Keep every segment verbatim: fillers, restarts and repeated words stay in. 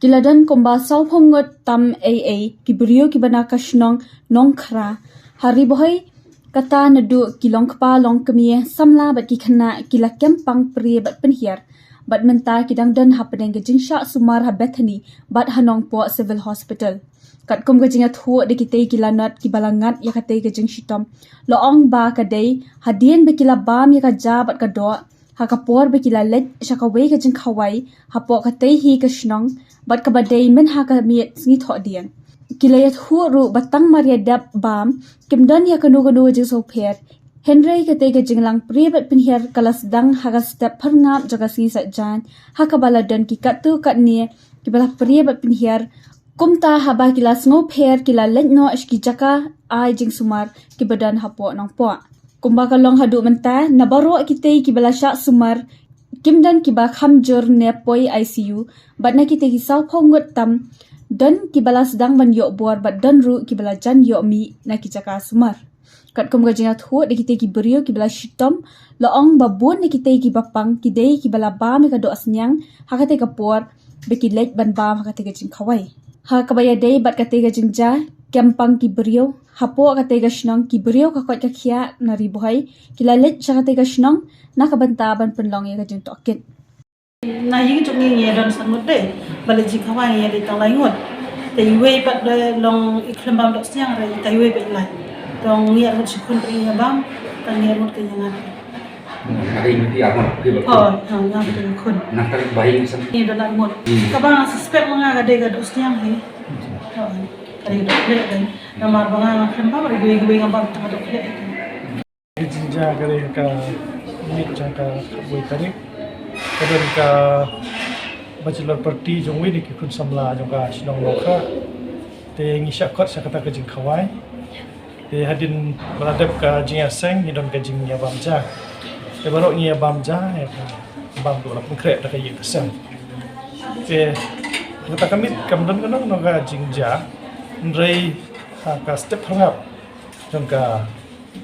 Ki la don kumba sawphew ngut tam ei ei ki briew kiba na ka shnong Nongkhra ha Ri Bhoi, kata naduh ki longkpa longkmie, samla bad ki khynnah ki la kem pang prie bad pynhiar. Bad mynta ki dang don hapdeng ka jingshah sumar ha Bethany bad ha Nongpoh Civil Hospital. Katkum ka jingïathuh da kitei ki lanot kiba la ngat ïa katei ka jingshitom, la ong ba ka dei hadien ba ki la bam ïa ka ja bad ka doh ha ka por ba ki la leit sha kawei ka jingkhawai hapoh katei hi ka shnong, bad kaba dei myn ha ka miet sngi Thohdieng. Ki la ïathuh ruh ba tang mar ïa dep bam kim don ïa kano kano ka jingsngewpher. Hynrei katei ka jinglang prie bad pynhiar ka la sdang ha ka step phyrngap jong ka sngi Saitjaiñ, ha kaba la don ki katto katne kiba la prie bad pynhiar. Kumta haba ki la sngewpher ki la leit noh sha ki jaka ai jingsumar kiba don hapoh Nongpoh. Kumba ka long haduh mynta, na baroh kitei kiba la shah sumar kim don kiba kham jur ne poi I C U, bad na kitei ki sawphew ngut tam don kiba la sdang ban ïoh bor bad don ruh kiba la jan ïoh mih na ki jaka sumar. Katkum ka jingïathuh da kitei ki briew kiba la shitom, la ong ba bun na kitei kiba pang ki dei kiba la bam ïa ka doh sniang ha katei ka por ba ki leit ban bam ha katei ka jingkhawai. Ha kaba ïadei bad katei ka jingjia kem pang ki briew hapoh katei ka shnong, ki briew ka koit ka khiah na Ri Bhoi ki la leit sha katei ka shnong na ka bynta ban pynlong ïa ka jingtohkit. Na ïing jong ngi ngi don san ngut de, ba leit jingkhawai ngi dei tang lai ngut. Te iwei pat de long i khlem bam doh sniang, re i tai iwei pat i lai. Tang ngi ar ngut shi khun pat ngi bam, tang ngi ar ngut ka ïa ngat. Nga ïa ngi ïa ngut ki ba. Oh, ha, nga pat ngi khun. Nang ka ba ïing san. Ngi don ar ngut. Hmm. Kaba nga suspect ma nga ka dei ka doh sniang hi. Oh, ka dei ka doh khleh kan. Namar ba nga nga khlem bam, re iwei iwei nga bam tang ka doh khleh kan. Ka jingjia ka dei ka miet jong ka khatwei tarik. Ka don ka bachelor party jong uwei na ki khun samla jong ka shnong Nongkhra. Te ngi shah khot sha kata ka jingkhawai. Te hadien ba la dep ka jingïaseng ngi don ka jingïabam ja. Te baroh ngi ïabam ja, ïa ka bam tu la pynkhreh da ka ïing ka sem. Te kata ka miet kam don kano kano ka jingjia. Hynrei ha ka step phyrngap jong ka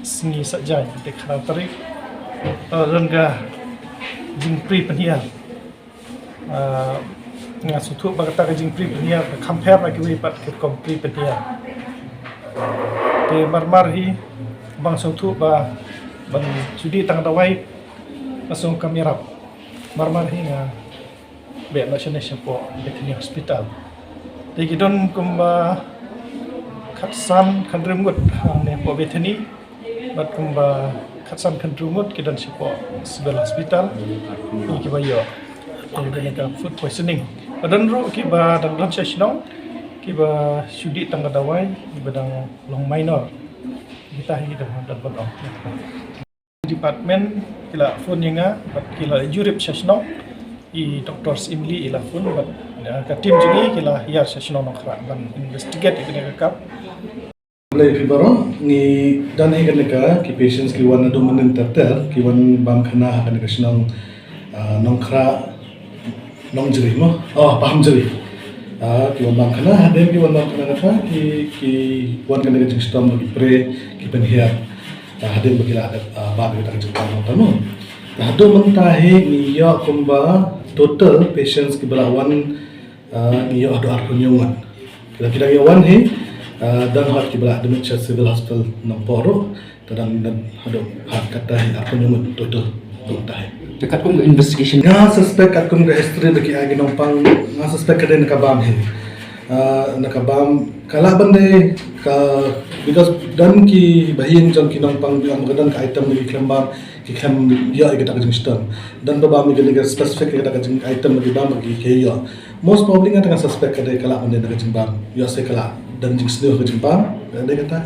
sngi Saitjaiñ, te khatar tarik, eh, don ka jingprie pynhiar. Eh, nga sngewthuh ba kata ka jingprie pynhiar ka kham pher na kiwei pat ki rukom prie pynhiar. Te marmar hi ba nga sngewthuh ba ban shu dih tang dawai nga sngewkam ïarap. Marmar hi nga beh noh shane shapoh Bethany Hospital. Te ki don kumba khatsan khathynriew ngut hangne hapoh Bethany, bad kumba khatsan khathynriew ngut ki don shapoh Civil Hospital. Ki kiba ïoh, ïoh da ka food poisoning. Ba don ruh kiba dang don sha shnong kiba shu dih tang ka dawai, kiba dang long minor. Kita hi ki dang don ban ong. Department ki la phone ïa nga bad ki la jurip sha shnong. I Doctor Imli i la phone bad, eh, ka team jong ngi ki la hiar sha shnong Nongkhra ban investigate ïa kane ka kap. Khublei phi baroh, ngi don hi kane ka ki patients ki wan naduh mynnin ter ter ki wan bam khana ha kane ka shnong, ah, Nongkhra. Nongjri mo? Oh, Pahamjri. Ah, ki wan bam khana, hadien ki wan bam khana kata, ki, ki wan kane ka jingshitom ba ki prie, ki pynhiar. Ah, hadien ba ki la, ah, bam kata ka jingpang mo tano. Te haduh mynta hi ngi ïoh kumba total patients kiba la wan, ah, ngi ïoh haduh arphew hynñiew ngut. Ki la, ki la ïoh wan hi, ah, don hot kiba la admit sha Civil Hospital Nongpoh ruh. Te dang, dang haduh ha kata hi arphew hynñiew ngut total. Te katkum ka investigation, nga suspect katkum ka history ba ki ai ki nongpang, nga suspect ka dei na ka bam hi. Ah, na ka bam ka lah ban dei ka, because don kiba ha ïing jong ki nongpang ba ka don ka item ba ki khlem bam, ki khlem ïoh ïa kata ka jingshitom. Don ba bam ïa ka specific ïa kata ka jing item ba ki bam ba ki ïoh. Most probably nga tang suspect ka dei ka lah ban dei na ka jingbam. Ïoh se ka lah don jingsniew ka jingbam, ka dei kata.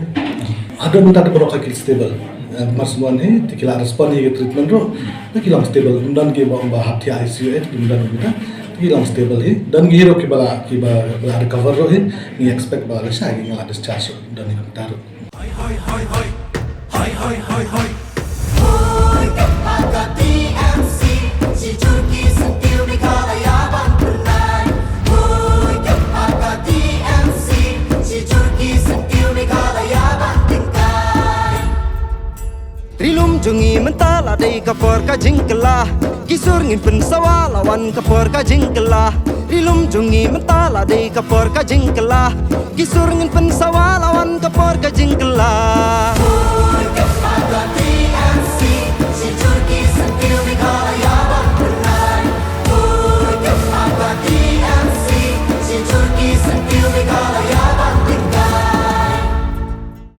Haduh mynta te baroh ki stable. Eh, mar shu wan hi, te ki la respond hi ka treatment ruh. Te ki long stable, ym don ki ba, ba hap thiah I C U eh, ym don kita. Te ki long stable hi. Don ki ruh kiba la, kiba la recover ruh hi. Ngi expect ba la shai ki, ngi la discharge ruh. Don hi kumta ruh. Hoi, hoi, hoi, hoi. Hoi, hoi, hoi, hoi. Hoi, ka pa ka T M C. Shi jur ki syntiew Meghalaya ban pynlait. Hoi, ka pa ka T M C. Shi jur ki syntiew Meghalaya ban tyngkai. Ri lum jong ngi mynta la dei ka por ka jingkylla. Ki sur ngin pynsawa la wan ka por ka jingkylla. Ri lum jong ngi mynta Dei ka por ka jingkylla, ki sur ngin pynsawa la wan ka por